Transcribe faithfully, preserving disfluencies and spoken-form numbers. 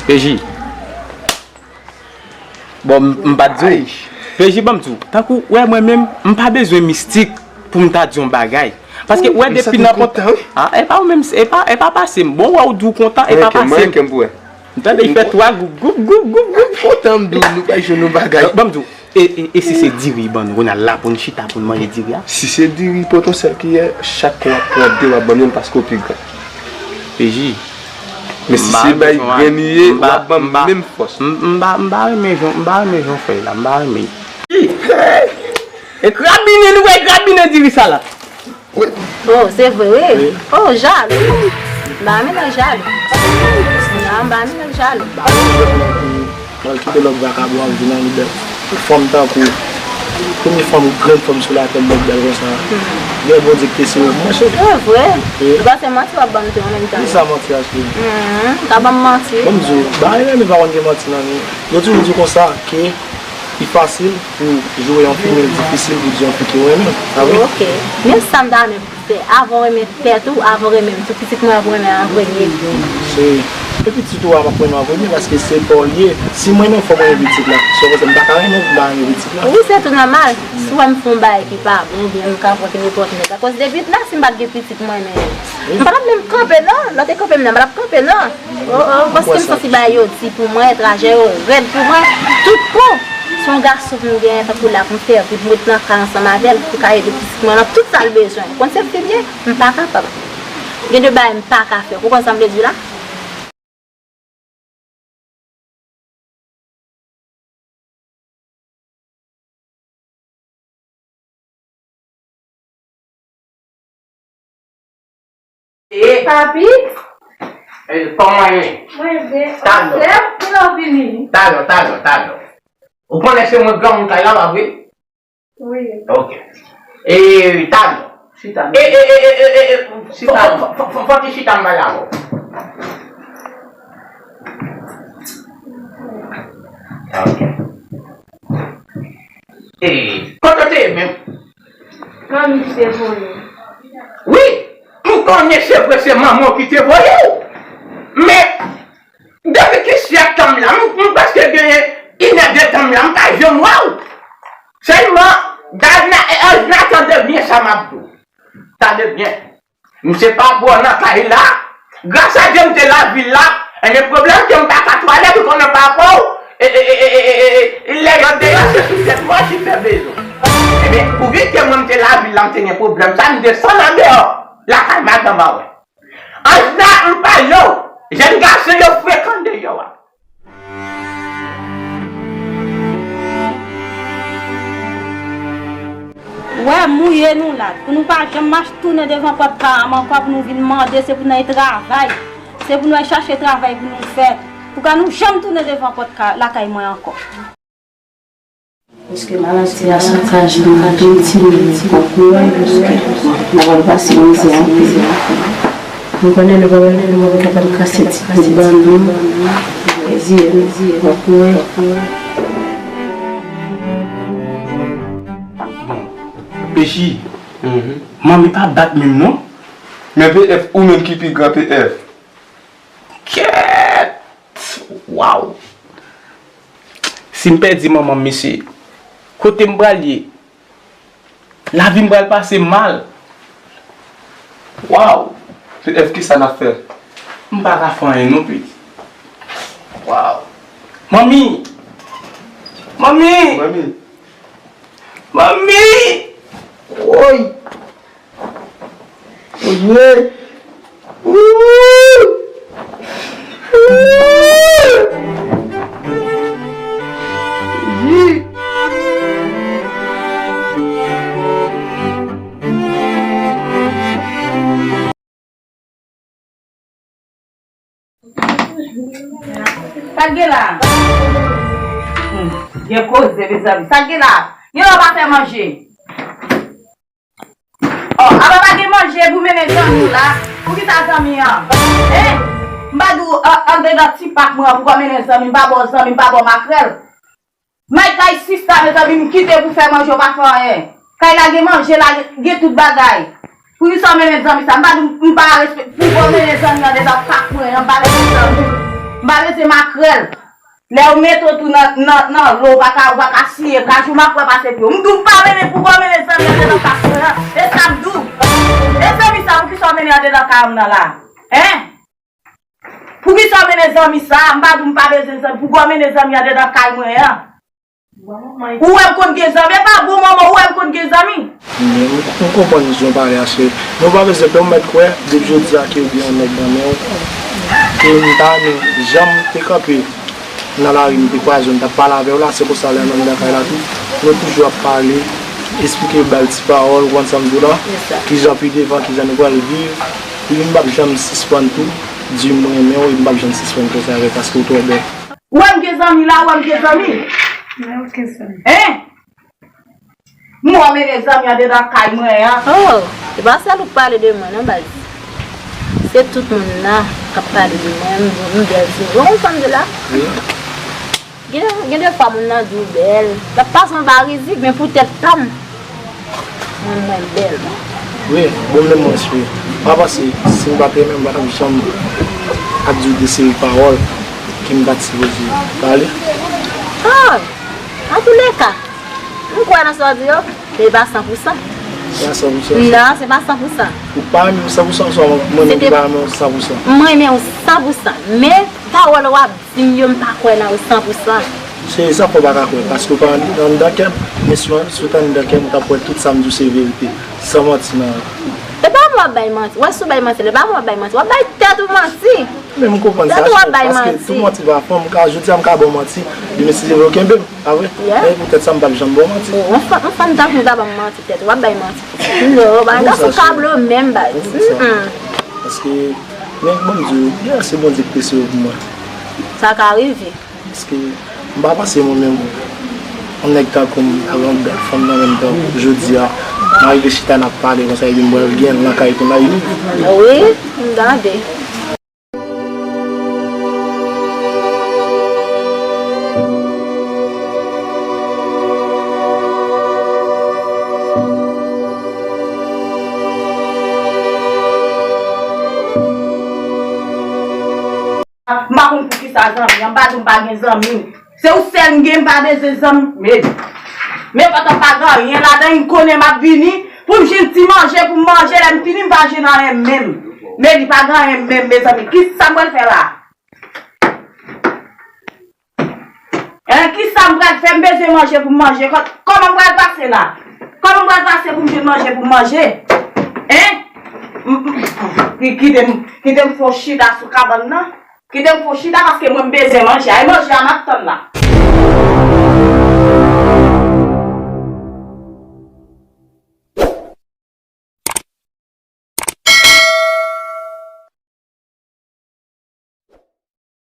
P J. Bon, m, m pa t di w. P J, ban m di w, tankou, wè, mwen menm, m pa bezwen mistik pou m ta di yon bagay. Paske, wè, depi nan pòt, ah, e pa ou menm, e pa, e pa pase m. Bon, wè, ou di w kontan, e pa pase m. M tande, l fè twa goup, goup, goup, goup, goup. Kontan, m di w, nou pa jwenn yon bagay. Ban m di w, e, e, e si se diri ban nou, Ronald la pou n chita, pou n manje diri a? Si se diri, pote yon sèl kiyè, chak kou w ap pran de, w ap ban m youn paske w pi gran. P J. Men si se bay grenn ye, w ap ban m menm fòs. M, m pa, m pa renmen jan, m pa renmen jan w fè la, m pa renmen. E krabinen, nou wè krabinen diri sa la. Oh, se vre, wi. Oh, jalou. M pa renmen nèg jalou. Non, m pa renmen nèg jalou. Mwen kite lòt vakabon ap vin an lidè. Fanm tankou, premye fanm, grenn fanm sou latè, m wè bèl konsa. Gen Bondye ki te sere m, monchè. Se vre. Ou panse manti w ap ban m tou an menm tan? Kisa manti a, cheri? Ou ka ban m manti. Ban m di w, bagay renmen pa konn gen manti nan li. Yo toujou di konsa ke li fasil pou joure yon fi, men li difisil pou di yon fi ke w renmen. Sa vre? Ok. Men sa m ta renmen fè, avan w renmen tèt ou, avan w renmen m tou, pitit mwen an pou renmen an premye. Cheri, e pitit ou a m ap renmen an premye, paske se pa w li ye. Si m renmen w, fò m renmen pitit la. Si w konprann, m pa ka renmen w pou m pa renmen pitit la. Wi, se tou nòmal. Si w wè m fè yon bagay ki pa bon, oubyen m ka pran nenpòt nèg akoz de pitit la, si m pa t gen pitit mwen menm, m pa t ap menm kanpe non. Lè w te kanpe m nan, m pa t ap kanpe non. Oh, oh, paske m santi bagay yo di pou mwen, trajè yo rèd pou mwen. Tout kou, se yon gason pou m genyen tankou l la pou m fè vi, pou m ret nan kay ansanm avè l, pou ka ede pitit mwen nan tout sa l bezwen. Ou konn se fi m ye? M pa kapab. Gen de bagay m pa ka fè. Ou konprann sa m vle di w la? E papi? E kòman ye? Mwen byen. Talò. Sèm, kilè w vini? Talò, talò, talò. Ou konnen se mwen granmoun kay la, pa vre? Wi. Ok. E, talò. Chita. E, e, e, e, e, e, chita. Fò, fò, fò, fò, fò ti chita m pale avè w. Ok. E, kote w te ye menm? Manmi ki te voye. Wi, m konnen se vre se manman w ki te voye w. Men, depi ki syèk tan m la, m, m prèske genyen inèdtan m la, m pa janm wè w. Sèlman, Dajna e Anjna, tande byen sa m ap di w. Tande byen. M se pa bò nan kay la. Gras a Dye m te lavil la. Ebyen pwoblèm ke m pa ka twalèt, ou konnen pa fò w. E, e, lè yo deyò, se sou tèt mwen ki fè bezwen. Ebyen, poukisa mwen m te lavil la, m te gen pwoblèm sa, m desann andeyò lakay madanm mwen. Anjna, m pale w, jèn gason yo frekan deyò a. Wè, mouye nou la. Pou nou pa janm mache tounen devan pòt kay la ankò pou nou vin mande, se pou nou al travay. Se pou nou al chache travay pou nou fè. Pou ka nou janm tounen devan pòt kay, lakay mwen ankò. Paske maladi a sakaje nou tou ti minit, w ap wè, paske n ap pase mizè anpil. Nou konnen nou pa wè nou, nou pa kapab kase ti bout ban nou, zye nou, w ap wè. Bon, P J, manmi pa bat menm non. Men P F, ou menm ki pi gran P F. Kèt! Waw! Si m pèdi manman m, mesye, kote m pral ye? Lavi m pral pase mal. Waw! P F, kisa n ap fè? M pa ka fè anyen non, piti. Waw! Manmi! Manmi! Manmi! Manmi! Woy! Oye! Wouy! Wouy! Sa k gen la? Hmm, gen koze, mezanmi. Sa k gen la? Gen lè w pa fè manje. Oh, apa pa gen manje pou mennen zanmi w la? Poukisa zanmi an? Hein? M pa di w, an, anndan ti pak mwen an, pou w mennen zanmi, m pa ba w zanmi, m pa ba w makrèl. May kay sista, mezanmi, m kite pou fè manje, w pa fè anyen. Kay la gen manje, la gen tout bagay. Poukisa w mennen zanmi sa? M pa di w, m pa respè, pou w mennen zanmi an, anndan pak mwen an, m pa mennen zanmi. M pa bezwen makrèl. Lè yo mete w tou nan, nan, nan lo, ou pa ka, ou pa ka siye kajou, m ap wè pase pye w. M di w m pa mennen, poukò w mennen zanmi andedan kay mwen an? E sa m di w. E zanmi sa, poukisa w mennen andedan kay m nan la? Hein? Poukisa w mennen zanmi sa? M pa di w m pa bezwen zanmi, poukò w mennen zanmi andedan kay mwen an? Ou wè m konn gen zanmi, e pa bon manman ou wè m konn gen zanmi. Men m, m konprann jan w pale a, cheri. Men ou pa bezwen pè, ou mèt kwè, depi jodi a ke ou gen yon nèg nan men w, ke m pa menm janm te kanpe nan lari, m te kwaze w, m t ap pale avè w la, se konsa lè nou anndan kay la tou, nou toujou ap pale, esplike, ba l ti pawòl, ou konprann sa m di w la, kijan pi devan, kijan nou pral viv, epi m p ap janm sispann tou di m renmen w, epi m p ap janm sispann fè sa avè w, paske w twò bèl. Ou wè m gen zanmi la, ou wè m gen zanmi. Mwen okenn zanmi. Hein? M wè w mennen zanmi andedan kay mwen an. Oh, e pa sèl ou k pale de mwen non, baz. Se tout moun la k ap pale de mwen, m, m bèl tou. Ou konprann sa m di la? Wi. Gen, gen de fwa moun nan di w bèl. L ap pase yon ba rizik, men pou tèt pa m, mwen, mwen bèl. Wi, bon, men mwen, cheri. M pa panse, si m pa t renmen, m pa t ap janm ap di w de seri pawòl ke m pa t sipoze pale. Ah! Antouleka, m kwè nan sa w di yo, men e pa san pou san. Se pa san pou san. Non, se pa san pou san. Ou pa renmen m san pou san, oswa mwen menm ki pa renmen w san pou san? Mwen renmen w san pou san, men pawòl w ap di m yo, m pa kwè nan yo san pou san. Cheri, sa fè w pa ka kwè, paske w pa anndan kè m, men si w, si w te anndan kè m, ou t ap wè tout sa m di w se verite, san manti nan. E pa mwen w ap bay manti. Wè si w bay manti, e pa mwen w ap bay manti. W ap bay tèt ou manti. Men m konprann sa, cheri, paske tout manti pa fon. M ka, jodi a m ka ba w manti, demen si Dye vle w kenbe m, pa vre? Men poutèt sa m p ap janm ba w manti. Oh, yon fanm, yon fanm tankou w ta ban m manti tèt, w ap bay manti. Non, bagay sa sou kablo menm, baz. Paske, men bon Dye, gen ase Bondye k pese yo pou mwen. Sa ka rive. Paske, m pa panse mwen menm, yon nèg tankou m, avè yon bèl fanm nan menm tan, jodi a, m arive chita n ap pale konsa, epi m pral gen lakay tou nan wi. Wi, m tande. M pa konn poukisa zanmi an, m pa di w m pa gen zanmi. Se ou sèl m gen, m pa bezwen zanmi. Men, men pandan m pa gen anyen ladan, m konnen m ap vini pou m jwenn ti manje pou m manje, lè m fini m pa jwenn anyen menm. Men li pa gen anyen menm, mezanmi. Kisa m pral fè la? Hein, kisa m pral fè? M bezwen manje pou m manje. Kò-, kòman m pral pase la? Kòman m pral pase pou m jwenn manje pou m manje? Hein? M, m, ki-, kite m, kite m fè yon chita sou kabann nan. Kite m fè yon chita paske mwen m bezwen manje. Ay manje a m ap tann la.